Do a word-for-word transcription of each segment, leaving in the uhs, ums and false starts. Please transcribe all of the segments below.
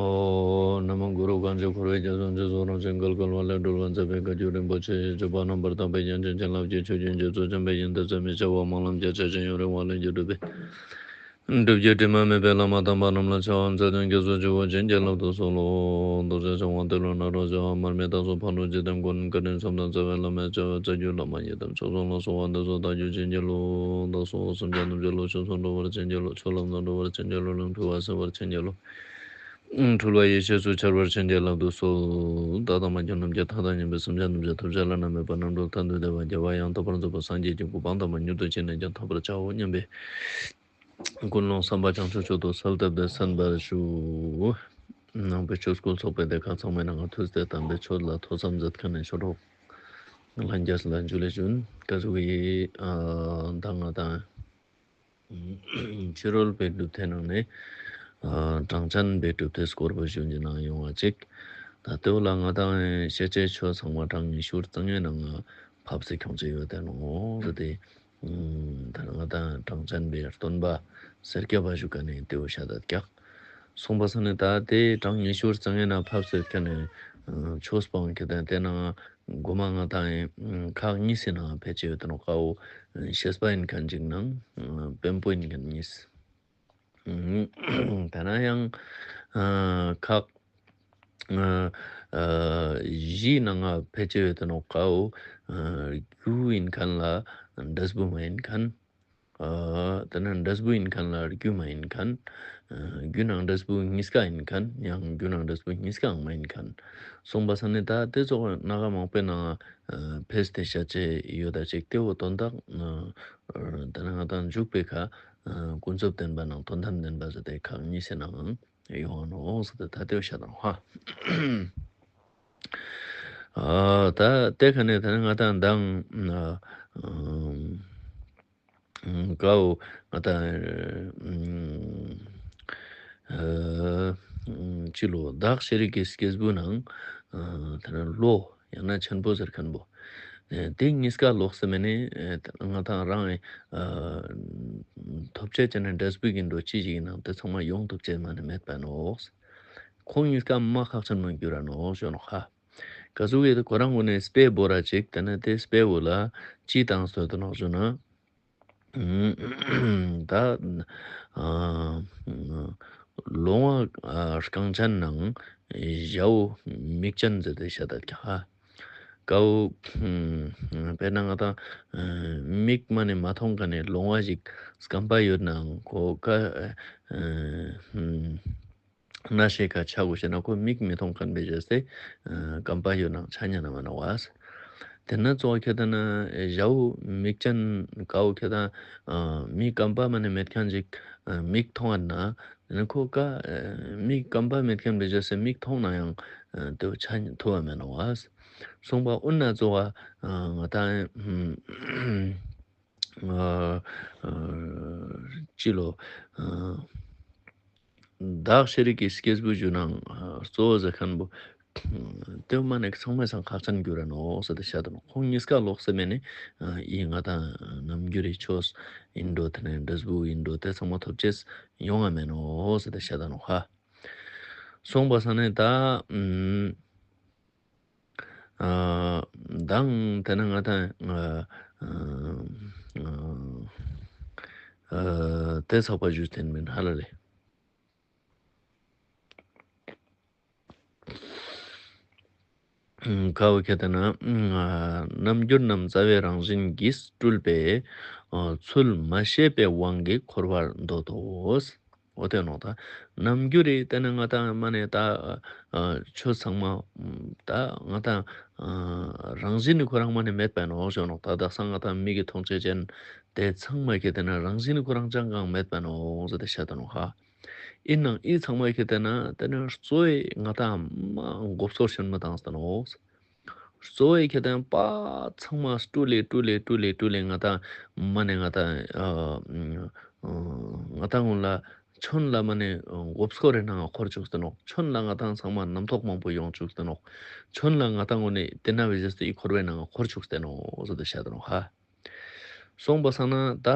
ཨོ། ན་མོ་གུ་རུ། གང་ཞིག་འཁོར་བའི་རྒྱ་མཚོ་འཇིགས་སུ་རུང་ཞིང་བརྒལ་དཀའ་བ་ལས་སྒྲོལ་བར་མཛད་པའི་བཀའ་བརྒྱུད་རིན་པོ་ཆེ་ཡི་སྤྱོད་པ་རྣམ་པར་དག་པའི་ཡོན་ཏན་བྱིན་རླབས་ཀྱི་ཆུ་རྒྱུན་རྒྱ་མཚོ་འཆམ་པའི་ཡོན་ཏན་ཟད་མི་ཤེས་པ་སྨོན་ལམ་རྒྱ་ཆེ་ཞིང་ཡུན་རིང་བ་ལྷུན་གྱིས་གྲུབ་པའི་སྒྲུབ་བརྒྱུད་དྲི་མ་མེད་པའི་བླ་མ་དམ་པ་རྣམས་ལ་ཕྱག་འཚལ་ཞིང་སྐྱབས་སུ་མཆིའོ། བྱིན་གྱིས་བརླབ་ཏུ་གསོལ་ལོ། རྡོ་རྗེ་འཆང་དབང་ཏེ་ལོ་ནཱ་རོ་ཞབས། མར་མི་དྭགས་པོ་ཕག་གྲུ་འཇིག་རྟེན་མགོན། བཀའ་དྲིན་གསུམ་དང་རྩ་བའི་བླ་མའི་བྱ་བའི་རྩ་བརྒྱུད་བླ་མ་ཡི་དམ་ཆོས་སྲུང་ལ་སོགས་པ་འདི་ཚོགས་བདག་རྒྱུད་བྱིན་གྱིས་རློབས། བདག་སོགས་སེམས་ཅན་ཐམས་ཅད་བློ་ཆོས་སུ་འགྲོ་བར་བྱིན་གྱིས་རློབས། ཆོས་ལམ་དུ་འགྲོ་བར་བྱིན་གྱིས་རློབས། ལམ་འཁྲུལ་བ་སེལ་བར་བྱིན་གྱིས་རློབས། འཁྲུལ་བ་ཡེ་ཤེས་སུ་འཆར་བར་བྱིན་གྱིས་བརླབ་ཏུ་གསོལ། བདག་དང་མ་གྱུར་ནམ་མཁའི་མཐའ་དང་མཉམ་པའི་སེམས་ཅན་ཐམས་ཅད་ཐོབ་བྱ་བླ་ན་མེད་པ་རྣམ་གྲོལ་མཐར་ཐུག་བདེ་བ་རྒྱལ་བ་ཡང་དག་པར་རྫོགས་པ་སངས་རྒྱས་ཀྱི་གོ་འཕང་དམ་པ་མྱུར་དུ་ཅི་ནས་ཀྱང་ཐོབ་པར་བྱའོ་སྙམ་པའི་ཀུན་སློང་བསམ་པ་བྱང་ཆུབ་མཆོག་ཏུ་གསལ་བཏབ་སྟེ་གསན་པར་ཞུ། ནང་པའི་ཆོས་སྐུལ་ཚོགས་པའི་སྡེ་ཁག་ཚང་མའི་ནང་ང་ཐུགས་ཏེ་དམ་པའི་ཆོས་ལ་ཐོས་བསམ་མཛད་མཁན་ནི་ཆོས་གྲོགས་ལྷན་རྒྱས་ལ་ཇུ་ལེ་ཞུན། ཀ་ཟུག་གི་ཨ་ད་ང་དང་ཕྱི་རོལ་པའི་སྒྲུབ་སྡེ་ནང་ནས་ཨ་གྲངས་ཅན་པའི་སྒྲུབ་སྡེ་སྐོར་པོ་ཞུ་ཡིན་ནང་ཡོང་བ་ཅིག། ད་ལྟོ་ལ་ང་དང་ཤེས་བྱའི་ཆོས་ཚང་མ་གྲངས་ཉི་ཤུ་རྩ་ལྔའི་ནང་ང་ཕབ་སྟེ་ཁྱོང་ཅེས་ཡོད་དེ་ནོ། ད་དེ་ད་ང་དང་གྲངས་ཅན་པའི་སྟོན་པ་སེར་སྐྱ་པ་ཞུ་མཁན་ནི་དེའུ་ཤ་དད་ཀྱག། སོང་པ་ས་ནི་ད་དེ་གྲངས་ཉི་ཤུ་རྩ་ལྔའི་ནང་ཕབ་སྟེ་ཁྱོང་ནི་ཆོས་སྤང་ཁྱེད་དང་དེ་ནང་གོ་མ་ང་དང་ཁག་གཉིས་སི་ནང་ཕལ་ཆེ་ཡོད་དེ་ནོ། ཀ་བོ་ཤེས་པ་ཡིན་མཁན་ཅིག་ནང་དཔོན་པོ་ཡིན་མཁན་གཉིས། ད་ན་ཡང་ཨ་ཁག་ཨ་ཨ་བཞིའི་ནང་ང་ཕལ་ཆེ་ཡོད་དེ་ནོ། ཀ་བོ་ཨ་རྒྱུ་ཡིན་མཁན་ལ་འབྲས་བུ་མ་ཡིན་མཁན། ཨ་དེ་ན་འབྲས་བུ་ཡིན་མཁན་ལ་རྒྱུ་མ་ཡིན་མཁན། ཨ་རྒྱུ་ནང་འབྲས་བུ་གཉིས་ཀ་ཡིན་མཁན། ཡང་རྒྱུ་ནང་འབྲས་བུ་གཉིས་ཀའང་མ་ཡིན་མཁན། སོང་པ་ས་ནི་ད་དེ་ཚོགས་སྣ་ཁ་མང་པོའི་ནང་ཨ་ཕེས་ཏེ་ཤ་ཆེ་ཡོད་ད་ཅིག། དེ་བོ་དོན་དག་ཨ་ད་ན་ང་དང་འཇུག་པའི་ཁ་ཨ་ཀུན་རྫོབ་བདེན་པ་ནང་དོན་དམ་བདེན་པ་ཟེར་ཏེ་ཁག་གཉིས་སི་ནང་ཡོང་ནོ་ཟེར་ཏེ་ད་དེ་བཤད་དང་ཧ། ཨ་ད་དེ་ཁ་ནས་ད་ན་ང་དང་མདང་ཨ་ཨ་ཀ་བོ་ང་དང་ཨ་ཅི་ལོ་བདག་ཤེས་རིག་གི་སྐྱེས་བུ་ནང་ཨ་ད་ན་བློ་ཡང་ན་ཆེན་པོ་ཟེར་མཁན་བོ། ཨེ་དེ་གཉིས་ཀ་ལོག་སེ་མེ་ནི་ཨེ་ང་དང་རང་ཨེ་ཐོབ་ཆ་ཅན་ནི་འབྲས་བུ་གི་འགྲོ་ཅི་ཞིག་ནང་དེ་ཚང་མ་ཡོང་ཐུབ་ཆ་མ་ནི་མེད་པ་ནོག། ཁོང་གཉིས་ཀ་མ་ཁག་ཅན་མ་གྱུར་ར་ནོག་ཞུ་ནོག་ཧ། ཀ་ཟུག་གི་ཁོ་རང་ངོ་ནས་དཔེ་བོ་ར་ཅིག་དེ་ནས་དེ་དཔེ་བོ་ལ་ཅི་དང་སྟོད་དུ་ནོག་ཞུ་ན། ད་ཨ་ལོང་བ་ཨ་རྐང་ཅན་ནང་ཞའོ་མིག་ཅན་ཟེར་ཏེ་བཤད་ད་ཀྱག་ཧ། ཀ་བོ་དཔེར་ན་ང་དང་མིག་མ་ནས་མ་མཐོང་མཁན་ནི་ལོང་བ་ཞིག་སྐམ་པ་ཡོད་ནའང་ཁོ་ཀ་ཨ་ནས་ཤེས་ཁ་ཆ་དགོས་ཤེ་ན་ཁོ་མིག་མི་མཐོང་མཁན་པའི་རྗེས་སེ་སྐམ་པ་ཡོད་ནའང་ཆ་ཉན་ན་མ་ན་བ། དེ་ན་གཙོ་བོ་ཁྱེད་ད་ན་ཞའོ་མིག་ཅན་ཀ་བོ་ཁྱེད་ད་མིག་སྐམ་པ་མ་ནས་མེད་མཁན་ཅིག་མིག་མཐོང་བ་ན་དེ་ན་ཁོ་ཀ་མིག་སྐམ་པ་མེད་མཁན་པའི་རྗེས་སེ་མིག་མཐོང་ན་ཡང་དེ་བོ་ཆ་ཐུབ་བ་མེད་ན་བ། སོང་པ་འོ་ན་གཙོ་བོ་ང་དང་ཨ་ཨ་ཅི་ལོ་ཨ་བདག་ཤེས་རིག་གི་སྐྱེས་བུ་ཞུ་ནའང་ཨ་གཙོ་བོ་ཟེར་མཁན་བོ་དེ་མ་ནས་ཚང་མའི་སང་ཁག་ཅན་གྱུར་ར་ནོག་ཟེར་ཏེ་བཤད་དོ་ནོག། ཁོང་གཉིས་ཀ་ལོག་སེ་མེ་ནི་ཨ་ཡི་ང་དང་རྣམ་འགྱུར་རི་ཆོས་ཨིན་འགྲོ་དེ་ནས་འབྲས་བུ་ཨིན་འགྲོ་དེ་ཚང་མ་ཐོབ་ཅེས་ཡོང་ང་མེ་ནོག་ཟེར་ཏེ་བཤད་དོ་ནོག་ཧ། སོང་པ་ས་ནས་ད་ཨ་མདང་དེ་ན་ང་དང་ཨ་ཨ་ཨ་དེ་ཚགས་པ་ཞུ་སྟེ་མིན་ཧ་ལ་ལེ། ཀ་བོ་ཁྱེད་ད་ན་རྣམ་འགྱུར་རྣམས་རྩ་བའི་རང་བཞིན་གྱིས་སྤྲུལ་པའི་ཚུལ་མ་ཤེས་པའི་དབང་གིས་འཁོར་བར་འདོད་དོ། འོ་དེ་ནོག་ད། རྣམ་འགྱུར་རི་དེ་ནི་ང་དང་མ་ནས་ད་ཨ་ཆོས་ཚང་མ་ད་ང་དང་ཨ་རང་བཞིན་ནི་ཁོ་རང་མ་ནས་མེད་པ་ནོག་ཞུ་ནོག། ད་དག་ས་ང་དང་མིག་གི་མཐོང་ཆ་ཅན་དེ་ཚང་མ་ཁྱེད་དེ་ན་རང་བཞིན་ནི་ཁོ་རང་ཅང་གང་མེད་པ་ནོག་ཟེར་ཏེ་བཤད་དོ་ནོག་ཧ། ཨིན་ནའང་ཨི་ཚང་མ་ཁྱེད་དེ་ན་དེ་ནི་གཙོ་བོ་ང་དང་མ་མགོ་སྐོར་ཤན་མ་བཏང་སྟེ་ནོག། གཙོ་བོ་ཁྱེད་དེ་ན་པ་ཚང་མ་སྤྲུལ་ལེ་སྤྲུལ་ལེ་སྤྲུལ་ལེ་སྤྲུལ་ལེ་ང་དང་མ་ནས་ང་དང་ཨ་ང་དང་ངོ་ལ་ཆོན་ལ་མ་ནས་མགོ་སྐོར་རི་ནང་ང་འཁོར་བཅུག་སྟེ་ནོག། ཆོན་ལ་ང་དང་ཚང་མ་རྣམ་རྟོག་མང་པོ་ཡོང་བཅུག་སྟེ་ནོག། ཆོན་ལ་ང་དང་ངོ་ནས་དེ་ན་བའི་རྗེས་སུ་ཨི་འཁོར་བའི་ནང་ང་འཁོར་བཅུག་སྟེ་ནོག་ཟེར་ཏེ་བཤད་དོ་ནོག་ཧ། སོང་པ་སང་ན་ད་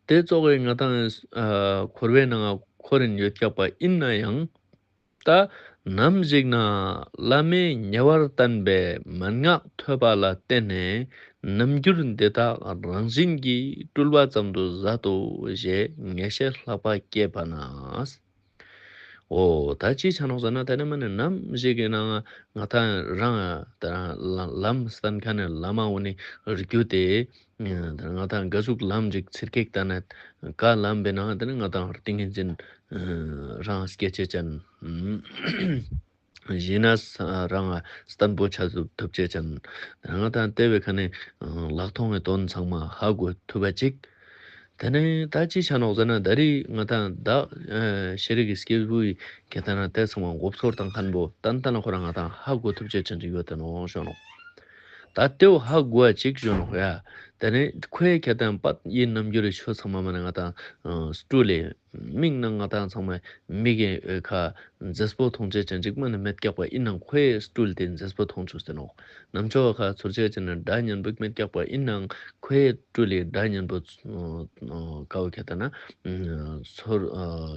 དེ་ཙོགས་སི་ང་དང་ཨ་འཁོར་བའི་ནང་ང་ འཁོར་རིན་ཡོད་ཀྱག་པ་ཨིན་ནའང་། ད་ནམ་ཞིག་ན་བླ་མའི་ཉེ་བར་བསྟན་པའི་མན་ངག་ཐོས་པ་ལ་བརྟེན་ནས་རྣམ་འགྱུར་འདི་དག་རང་བཞིན་གྱིས་སྤྲུལ་པ་ཙམ་དུ་ཟད་དོ་ཞེས་ངེས་ཤེས་ལྷག་པ་སྐྱེས་པ་ན། འོ་ད་ཅི་ཆ་ནོག་ཟེར་ན་ད་ནི་མ་ནི་ནམ་ཞིག་གི་ནང་ང་ཏང་རང་ད་རང་ལམ་སྟན་མཁན་ནི་བླ་མ་འོ་ནི་རྒྱུ་དེ། ང་ཏང་ག་ཟུག་ལམ་ཅིག་ཚིར་ཀེག་ལྟ་ན་ག་ལམ་པའི་ནང་དེ་ནི་ང་ཏང་ཏིང་ངེ་འཛིན་རང་སྐྱེ་ཅེས་ཅན། ཞིན་ན་རང་བརྟན་པོ་ཆ་ཐུབ་ཅེས་ཅན། ང་ཏང་དེ་བའི་ཁ་ནས་ལྷག་མཐོང་གི་དོན་ཚང་མ་ཧ་གོ་ཐུབ་པ་ཅིག་དེ་ནས་ད་ཅི་ཆ་ནོག་ཟེར་ན་ད་རེས་ང་ཏང་ད་ཤེས་རིག་གི་སྐྱེས་བུའི་ཁྱད་ལྟ་ན་དེ་ཚང་མ་མགོ་ཚོར་བཏང་མཁན་པོ་ཏན་ཏན་ཁོ་རང་ང་ཏང་ཧ་གོ་ཐུབ་ཅེས་ཅན་ཅིག་ཡོད་དེ་ནོག་ཞུ་ནོག་ད་དེ་བོ་ཧ་གོ་བ་ཅིག་ཞུ་ནོག་ཡ། དེ་ནས་ཁོའི་ཁྱད་ལྟ་ན་པད་ཡིན་རྣམ་འགྱུར་རི་ཆོས་ཚང་མ་མ་ནི་ང་ཏང་སྤྲུལ་ལས་མིག་ནང་ང་ཏང་ཚང་མ་མིག་གི་ཁ་མཛེས་པོ་མཐོང་ཅེས་ཅན་ཅིག་མ་ནི་མེད་ཀྱག་པ་ཨིན་ནང་ཁོའི་སྤྲུལ་ཏེ་མཛེས་པོ་མཐོང་ཅུག་སྟེ་ནོག་རྣམ་ཅོག་ཁ་ཚོར་ཅེས་ཅན་ནི་སྒྲ་སྙན་པོ་མེད་ཀྱག་པ་ཨིན་ནང་ཁོའི་སྤྲུལ་ལས་སྒྲ་སྙན་པོ་ཀའོ་ཁྱད་ལྟ་ན་ཚོར་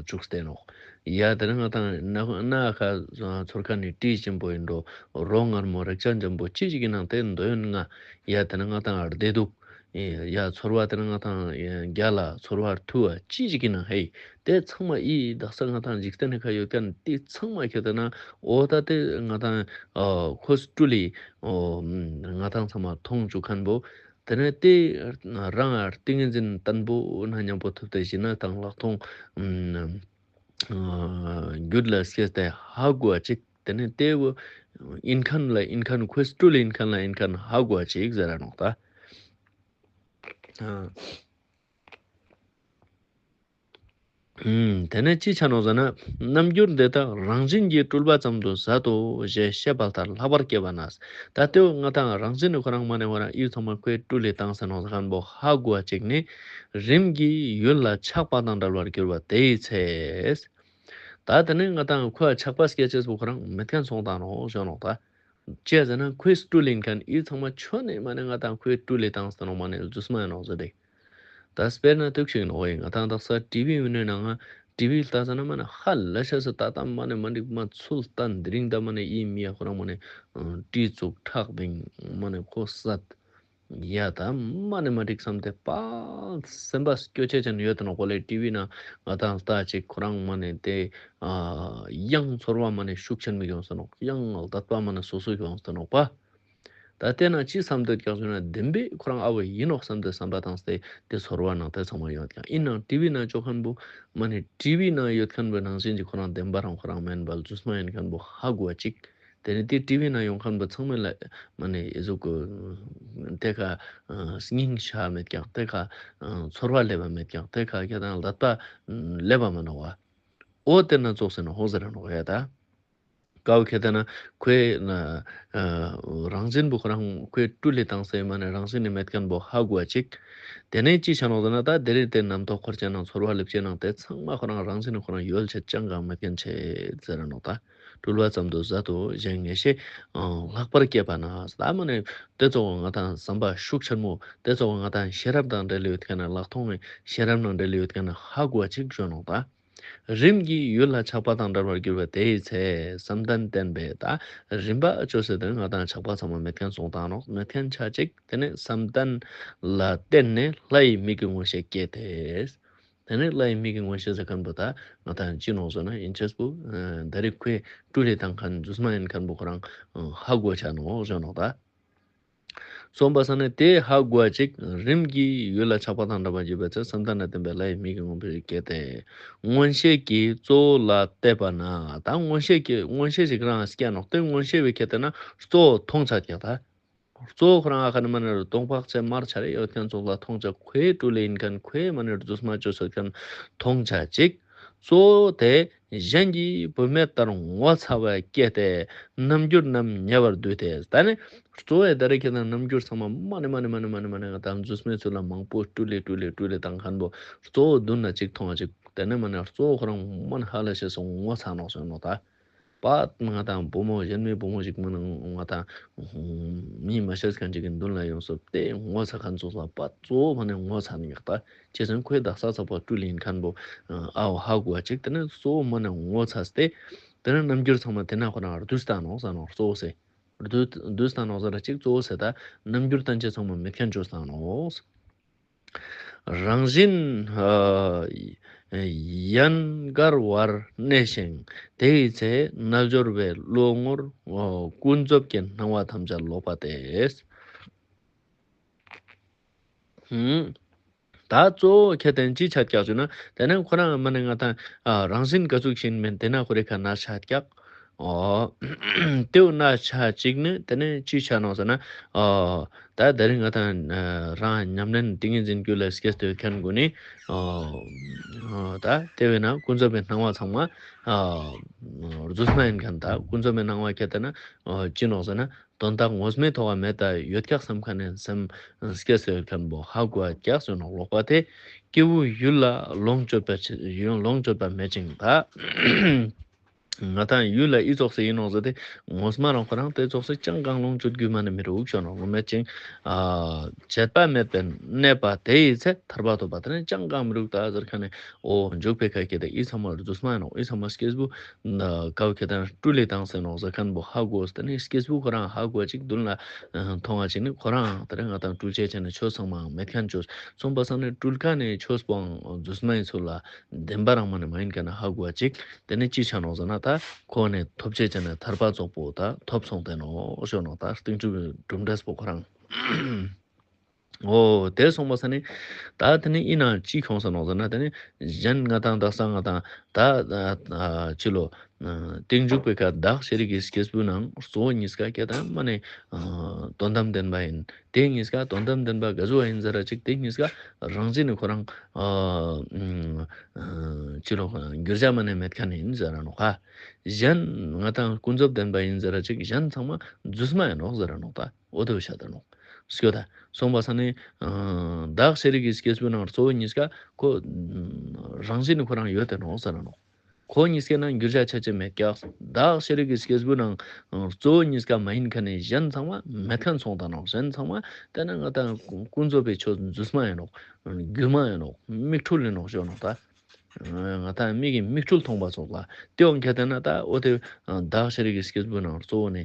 ཅུག་སྟེ་ནོག་ཡ་དེ་ནི་ང་ཏང་ན་ཁ་ཚོར་མཁན་ནི་དྲི་ཞིམ་པོ་ཡིན་འགྲོ་རོ་མངར་མོ་རེག་བྱ་འཇམ་པོ་ཅི་ཞིག་ཡིན་ནང་དེ་འདོད་ཡོན་ལྔ་ཡ་དེ་ནི་ང་ཏང་བདེ་སྡུག་ཡ་ཚོར་བ་དེ་ནི་ང་ཏང་རྒྱལ་ལ་ཚོར་བ་ཐུ་བ་ཅི་ཞིག་ཡིན་ནང་ཧེ། དེ་ཚང་མ་ཨི་དག་ས་ང་ཏང་འཇིག་རྟེན་ནི་ཁ་ཡོད་མཁན་དེ་ཚང་མ་ཁྱད་ལྟ་ན་འོ་ད་དེ་ང་ཏང་ཁོ་སྤྲུལ་ལས་ང་ཏང་ཚང་མ་མཐོང་ཅུག་མཁན་པོ། དེ་ནས་དེ་རང་ཏིང་ངེ་འཛིན་བརྟན་པོ་ན་མཉམ་པོ་ཐུབ་སྟེ་ཞིན་ན་དང་ལྷག་མཐོང་རྒྱུད་ལ་སྐྱེས་ཏེ་ཧ་གོ་བ་ཅིག་དེ་ནས་དེ་བོ་ཨིན་མཁན་ལ་ཨིན་མཁན་ཁོའི་སྤྲུལ་ཨིན་མཁན་ལ་ཨིན་མཁན་ཧ་གོ་བ་ཅིག་ཟེར་ར་ནོག་ད། དེ་ནས་ཅི་ཆ་ནོག་ཟེར་ན། རྣམ་འགྱུར་འདི་དག་རང་བཞིན་གྱིས་སྤྲུལ་པ་ཙམ་དུ་ཟད་དོ་ཞེས་བཤད་པ་ལྟར་ལྷག་པར་སྐྱེས་པ་ན། ད་དེ་བོ་ང་ཏང་རང་བཞིན་ནི་ཁོ་རང་མ་ནི་ཁོ་རང་ཨི་ཚང་མ་ཁོའི་སྤྲུལ་ལས་བཏང་ཟེར་ནོག་ཟེར་མཁན་པོ་ཧ་གོ་བ་ཅིག་ནི། རིམ་གྱིས་ཡུལ་ལ་ཆགས་པ་དང་བྲལ་བར་གྱུར་པ་དེའི་ཚེ། ད་དེ་ནས་ང་ཏང་ཁོ་ཆགས་པ་སྐྱེ་ཅེས་པོ་ཁོ་རང་མེད་མཁན་སོང་བཏང་ནོག་ཞུ་ནོག་ད། ཅི་ཟེར་ན་ཁོའི་སྤྲུལ་ལས་མཁན་ཨི་ཚང་མ་ཆོས་ནི་མ་ནི་ང་ཏང་ཁོའི་སྤྲུལ་ལས་བཏང་ཟེར་ནོག་མ་ནི་རྫུས་མ་ཡིན་ནོག་ཟེར་ཏེ། ད་དཔེར་ན་ཐུག་ཤིག་ནོག་ཡིན་ང་ཏང་དག་ས་ཊི་ཝི་ཡིན་ནོག་ནང་ང་ཊི་ཝི་ལྟ་ས་ན་མ་ནི་ཧ་ལས་ཤ་ས་ད་ད་མ་ནི་མ་འགྲིག་མ་ཚུལ་ལྟ་འདི་རིང་ད་མ་ནི་ཨི་མི་ཡ་ཁོ་རང་མ་ནི་ཊི་ཙུག་ཁྲག་བིང་མ་ནི་ཁོ་སད། ཡ་ད་མ་ནི་མ་འགྲིག་བསམ་སྟེ་པ་སེམས་པ་སྐྱོ་ཅེས་ཅན་ཡོད་དེ་ནོག་པོ་ལེ། ཊི་ཝི་ནང་ང་ཏང་ལྟ་ཅིག་ཁོ་རང་མ་ནི་དེ་ཡང་ཚོར་བ་མ་ནི་ཤུགས་ཆེན་མི་ཡོང་ས་ནོག་ཡང་ལ་དད་པ་མ་ནི་སོ་སོ་ཡོང་ས་ནོག་པ། ད་དེ་ན་ཅི་བསམ་འདོད་ཀྱང་ཟེར་ན་བདེན་པའི་ཁོ་རང་ཨ་བོ་ཡིན་ནོག་བསམ་སྟེ་བསམ་པ་བཏང་སྟེ་དེ་ཚོར་བ་ནང་དེ་ཚང་མ་ཡོད་ཀྱང་ཨིན་ནང་ཊི་ཝི་ནང་ཅོ་མཁན་པོ་མ་ནི་ཊི་ཝི་ནང་ཡོད་མཁན་པོ་ནང་བཞིན་གྱི་ཁོ་རང་བདེན་པ་རང་ཁོ་རང་མེན་པ་རྫུས་མ་ཡིན་མཁན་པོ་ཧ་གོ་བ་ཅིག་དེ་ནི་དེ་ཊི་ཝི་ནང་ཡོང་མཁན་པོ་ཚང་མ་ལ་མ་ནི་ཨི་ཟུག་དེ་ཁ་སྙིང་ཤ་མེད་ཀྱང་དེ་ཁ་ཚོར་བ་སླེབས་པ་མེད་ཀྱང་དེ་ཁ་ཁྱད་ལྟ་ན་ལ་དད་པ་སླེབས་པ་མ་ནོག་བ། འོ་དེ་ན་ཙོགས་ཟེར་ན་ཧོ་ཟེར་ར་ནོག་ཡ་ད། ཀའོ་ཁྱད་ལྟ་ན་ཁོའི་ན་རང་བཞིན་པོ་ཁོ་རང་ཁོའི་སྤྲུལ་ལས་བཏང་སའི་མ་ནི་རང་བཞིན་ནི་མེད་མཁན་པོ་ཧ་གོ་བ་ཅིག་དེ་ནས་ཅི་ཆ་ནོག་ཟེར་ན་ད་དེ་རིང་དེ་རྣམ་རྟོག་འཁོར་ཅེས་ནང་ཚོར་བ་སླེབས་ཅེས་ནང་དེ་ཚང་མ་ཁོ་རང་རང་བཞིན་ནི་ཁོ་རང་ཡོད་ཅེས་ཅང་གང་མེད་མཁན་ཆེ་ཟེར་ར་ནོག་ད། སྤྲུལ་པ་ཙམ་དུ་ཟད་དོ་ཞེས་ངེས་ཤེས་ལྷག་པར་སྐྱེས་པ་ན། ད་མ་ནི་དེ་ཙོགས་ང་ཏང་བསམ་པ་ཤུགས་ཆེན་མོ་དེ་ཙོགས་ང་ཏང་ཤེས་རབ་དང་འབྲེལ་ཡོད་མཁན་ནི་ལྷག་མཐོང་གི་ཤེས་རབ་ནང་འབྲེལ་ཡོད་མཁན་ནི་ཧ་གོ་བ་ཅིག་ཞུ་ནོག་ད། རིམ་གྱིས་ཡུལ་ལ་ཆགས་པ་དང་བྲལ་བར་གྱུར་པ་དེའི་ཚེ་བསམ་གཏན་བསྟན་པས་ད་རིམ་པ་བཅོས་ཟེར་ཏེ་ང་ཏང་ཆགས་པ་ཚང་མ་མེད་མཁན་སོང་བཏང་ནོག་མེད་མཁན་ཆ་ཅིག་དེ་ནས་བསམ་གཏན་ལ་བརྟེན་ནས་ལྷ་ཡི་མིག་གི་མངོན་ཤེས་སྐྱེས་ཏེ། དེ་ནས་ལྷ་ཡི་མིག་གི་མངོན་ཤེས་ཟེར་མཁན་པོ་ད་ང་ཏང་ཅི་ནོག་ཟེར་ན་ཡིན་ཅེས་པོ་ད་རེས་ཁོའི་སྤྲུལ་ལས་བཏང་མཁན་རྫུས་མ་ཡིན་མཁན་པོ་ཁོ་རང་ཧ་གོ་ཆ་ནོག་ཞུ་ནོག་ད། སོང་པ་ས་ནས་དེ་ཧ་གོ་བ་ཅིག་རིམ་གྱིས་ཡུལ་ལ་ཆགས་པ་དང་བྲལ་བར་གྱུར་པའི་ཚེ་བསམ་གཏན་ལ་བརྟེན་པའི་ལྷ་ཡི་མིག་གི་མངོན་ཤེས་སྐྱེས་ཏེ། མངོན་ཤེས་ཀྱི་གཙོ་བོ་ལ་བལྟས་པ་ན་ད་མངོན་ཤེས་ཀྱི་མངོན་ཤེས་ཤིག་རང་སྐྱེ་ནོག་དེ་མངོན་ཤེས་པའི་ཁྱད་དེ་ན་གཙོ་བོ་མཐོང་ཆ་ཀྱག་ད། གཙོ་བོ་ཁོ་རང་ཨ་ཁ་ནི་མ་ནི་གདོང་པགས་ཆེ་དམར་ཆ་རེ་ཡོད་མཁན་ཙོགས་ལ་མཐོང་ཆ་ཁོའི་སྤྲུལ་ལས་ཡིན་མཁན་ཁོའི་མ་ནི་རྫུས་མ་བཅོས་ཟེར་མཁན་མཐོང་ཆ་ཅིག་གཙོ་བོ་དེ་གཞན་གྱིས་བུད་མེད་ལྟར་ངོ་ཚ་བ་སྐྱེས་ཏེ་རྣམ་འགྱུར་རྣམས་ཉེ་བར་བསྡུས་ཏེ། ད་ནི་གཙོ་བོའི་ད་རེས་ཁྱེད་དང་རྣམ་འགྱུར་ཚང་མ་མ་ནི་མ་ནི་མ་ནི་མ་ནི་མ་ནི་ང་ཏང་རྫུས་མའི་ཚུལ་ལ་མང་པོ་སྤྲུལ་ལས་སྤྲུལ་ལས་སྤྲུལ་ལས་བཏང་མཁན་པོ་གཙོ་བོ་མདུན་ན་ཅིག་མཐོང་བ་ཅིག་དེ་ནི་མ་ནི་གཙོ་བོ་ཁོ་རང་མ་ནི་ཧ་ལས་ཤེས་སོང་ངོ་ཚ་ནོག་སོང་ནོག་ད། པད་ང་དང་བུ་མོ་གཞན་མའི་བུ་མོ་ཞིག་མ་ནང་ང་དང་མི་མ་ཤེས་མཁན་ཅིག་གི་མདུན་ལ་ཡོང་སོང་སྟེ་ངོ་ཚ་མཁན་ཚོགས་ལ་པད་གཙོ་བོ་མ་ནེ་ངོ་ཚ་ནི་ཡག་ད་ཅི་ཟེར་ན་ཁོའི་དག་ས་ཚགས་པ་སྤྲུལ་ཡིན་མཁན་པོ་ཨའོ་ཧ་གོ་བ་ཅིག་དེ་ནི་གཙོ་བོ་མ་ནེ་ངོ་ཚ་སྟེ་དེ་ནི་རྣམ་འགྱུར་ཚང་མ་དེ་ན་ཁོ་རང་བསྡུས་བཏང་ནོག་ཟེར་ནོག་གཙོ་བོ་སེ། བསྡུས་བསྡུས་བཏང་ནོག་ཟེར་ར་ཅིག་གཙོ་བོ་སེ་ད་རྣམ་འགྱུར་ཐམས་ཅད་ཚང་མ་མེད་མཁན་བཅོས་བཏང་ནོག། རང་བཞིན་ཨ་ཡན་གར་བར་གནས་ཤིང་། དེ་ཡི་ཚེ་རྣལ་འབྱོར་པའི་བློ་ངོར་ཨ་ཀུན་རྫོབ་ཀྱི་སྣང་བ་ཐམས་ཅད་ལོག་པ་སྟེ། ཧུམ། ད་གཙོ་བོ་ཁྱད་དེ་ཅི་ཆ་ཀྱག་ཟེར་ན་དེ་ནི་ཁོ་རང་མ་ནེ་ང་དང་ཨ་རང་བཞིན་ག་ཟུག་ཞིག་མིན་དེ་ན་ཁོ་རེ་ཁ་ན་ཆ་ཀྱག། ཨོ། དེའུ་ན་ཆ་ཅིག་ནི་དེ་ནི་ཅི་ཆ་ནོག་ཟེར་ན། ཨོ། ད་དེ་རིང་ང་དང་ཨ་རང་ཉམས་ལེན་ཏིང་ངེ་འཛིན་རྒྱུད་ལ་སྐྱེས་ཏེ་ཡོད་མཁན་ཀུན་ནི། ཨོ། ད་དེ་བས་ན་ཀུན་རྫོབ་པའི་སྣང་བ་ཚང་མ་ཨ་རྫུས་མ་ཡིན་མཁན། ད་ཀུན་རྫོབ་པའི་སྣང་བ་ཁྱད་དེ་ན་ཨོ་ཅི་ནོག་ཟེར་ན་དོན་དག་ངོ་མའི་ཐོག་མེད་ད་ཡོད་ཀྱག་བསམ་མཁན་ནི་སེམས་སྐྱེས་ཏེ་ཡོད་མཁན་པོ་ཧ་གོ་བ་ཀྱག་ཟེར་ནོག་ལོག་པ་དེ། སྐྱེས་བུ་ཡུལ་ལ་ལོངས་སྤྱོད་པ་ལོངས་སྤྱོད་པ་མེད་ཅིང་ད། ང་དང་ཡུལ་ལ་ཨི་ཙོགས་སེ་ཡིན་ནོག་ཟེར་ཏེ་ངོ་མ་རང་ཁོ་རང་དེ་ཙོགས་སེ་ཅང་གང་ལོངས་སྤྱོད་རྒྱུ་མ་ནེ་མི་རུག་ཞོ་ནོག་མེད་ཅིང་། ཨ་བྱེད་པ་མེད་པའི་གནས་པ་དེ་ཡི་ཚེ་ཐར་པ་ཐོབ་པ་དེ་ནི་ཅང་གང་མི་རུག་ད་ཟེར་མཁན་ནི་ཨོ་འཇུག་པའི་ཁ་ཁྱད་དེ་ཨི་ཚང་མ་རྫུས་མ་ཡིན་ནོག། ཨི་ཚང་མ་སྐྱེས་བུ་ན་ཀའོ་ཁྱད་དེ་སྤྲུལ་ལེ་བཏང་སེ་ནོག་ཟེར་མཁན་པོ་ཧ་གོ་སྟེ་ནི་སྐྱེས་བུ་ཁོ་རང་ཧ་གོ་ཅིག་མདུན་ལ་མཐོང་བ་ཅིག་ནི་ཁོ་རང་དེ་རིང་ང་དང་སྤྲུལ་ཆས་ཆ་ནི་ཆོས་ཚང་མའང་མེད་མཁན་ཆོས་སོང་པ་སང་ནི་སྤྲུལ་མཁན་ནི་ཆོས་པོའང་རྫུས་མ་ཡིན་ཚུལ་ལ། བདེན་པ་རང་མ་ནེ་མ་ཡིན་མཁན་ནི་ཧ་གོ་བ་ཅིག། དེ་ནི་ཅི་ཆ་ནོག་ཟེར་ན་ད་ཁོ་ནི་ཐོབ་ཆས་ཆ་ནི་ཐར་པ་ཙོགས་པོ་ད་ཐོབ་སོང་སྟེ་ནོག་ཞོ་ནོག། ད་རྟིང་སྒྲུབ་གྲུབ་འབྲས་པོ་ཁོ་རང་། ཨོ་དེ་སོང་པ་སང་ནི་ད་དེ་ནི་ཨི་ན་ཅི་ཁྱོང་ས་ནོག་ཟེར་ན་དེ་ནི་གཞན་ང་དང་དག་ས་ང་དང་ད་ཅི་ལོ། རྟིང་འཇུག་པའི་ཁ་བདག་ཤེས་རིག་གི་སྐྱེས་བུ་ནང་གཙོ་བོ་གཉིས་ཀ་སྐད་དང་མ་ནེ་དོན་དམ་བདེན་པ་ཡིན། དེ་གཉིས་ཀ་དོན་དམ་བདེན་པ་ག་ཟུག་ཡིན་ཟེར་ར་ཅིག་དེ་གཉིས་ཀ་རང་བཞིན་ནི་ཁོ་རང་ཨ་ཅི་ལོ་འགྱུར་བྱ་མ་ནེ་མེད་མཁན་ཡིན་ཟེར་ར་ནོག་ཧ། གཞན་ང་དང་ཀུན་རྫོབ་བདེན་པ་ཡིན་ཟེར་ར་ཅིག་གཞན་ཚང་མ་རྫུས་མ་ཡིན་ནོག་ཟེར་ར་ནོག་ད། འོ་དེ་བོ་ཤ་ད་ནོག། སྐྱོ་ད། སོང་པ་སང་ནི་བདག་ཤེས་རིག་གི་སྐྱེས་བུ་ནང་གཙོ་བོ་གཉིས་ཀ་ཁོ་རང་བཞིན་ནི་ཁོ་རང་ཡོད་དེ་ནོག་ཟེར་ར་ནོག། ཁོ་གཉིས་ཀའི་ནང་འགྱུར་བྱ་ཆ་ཅེས་མེད་ཀྱག། བདག་ཤེས་རིག་གི་སྐྱེས་བུ་ནང་གཙོ་བོ་གཉིས་ཀ་མ་ཡིན་མཁན་ནི་གཞན་ཚང་མ་མེད་མཁན་སོང་ད་ནོག། གཞན་ཚང་མ་དེ་ན་ང་དང་ཀུན་རྫོབ་པའི་ཆོས་རྫུས་མ་ཡིན་ནོག། སྒྱུ་མ་ཡིན་ནོག། མིག་འཕྲུལ་ཡིན་ནོག་ཞོ་ནོག་ད། ང་དང་མིག་གི་མིག་འཕྲུལ་མཐོང་པ་ཙོགས་ལ་དེ་འོང་ཁྱད་དེ་ན་ད་འོ་དེ་བདག་ཤེས་རིག་གི་སྐྱེས་བུ་ནང་གཙོ་བོ་ནི་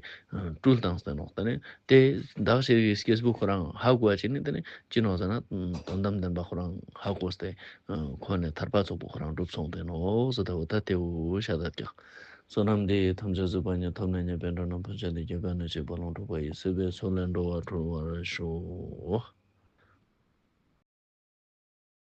སྤྲུལ་བཏང་སྟེ་ནོག། ད་ནི་དེ་བདག་ཤེས་རིག་གི་སྐྱེས་བུ་ཁོ་རང་ཧ་གོ་བ་ཅིག་ནི་དེ་ནི་ཅི་ནོག་ཟེར་ན་དོན་དམ་བདེན་པ་ཁོ་རང་ཧ་གོ་སྟེ་ཁོ་ནི་ཐར་པ་ཙོགས་པོ་ཁོ་རང་འགྲུབ་སོང་སྟེ་ནོག་ཟེར་ད་འོ་ད་དེ་བོ་ཤ་ད་ཀྱག། བསོད་ནམས་འདི་ཡིས་ཐམས་ཅད་གཟིགས་པ་ཉིད། ཐོབ་ནས་ཉེས་པའི་དགྲ་རྣམས་ཕམ་བྱས་ཏེ། སྐྱེ་རྒ་ན་འཆིའི་རྦ་ཀློང་འཁྲུགས་པ་ཡི། སྲིད་པའི་མཚོ་ལས་འགྲོ་བ་སྒྲོལ་བར་ཤོག།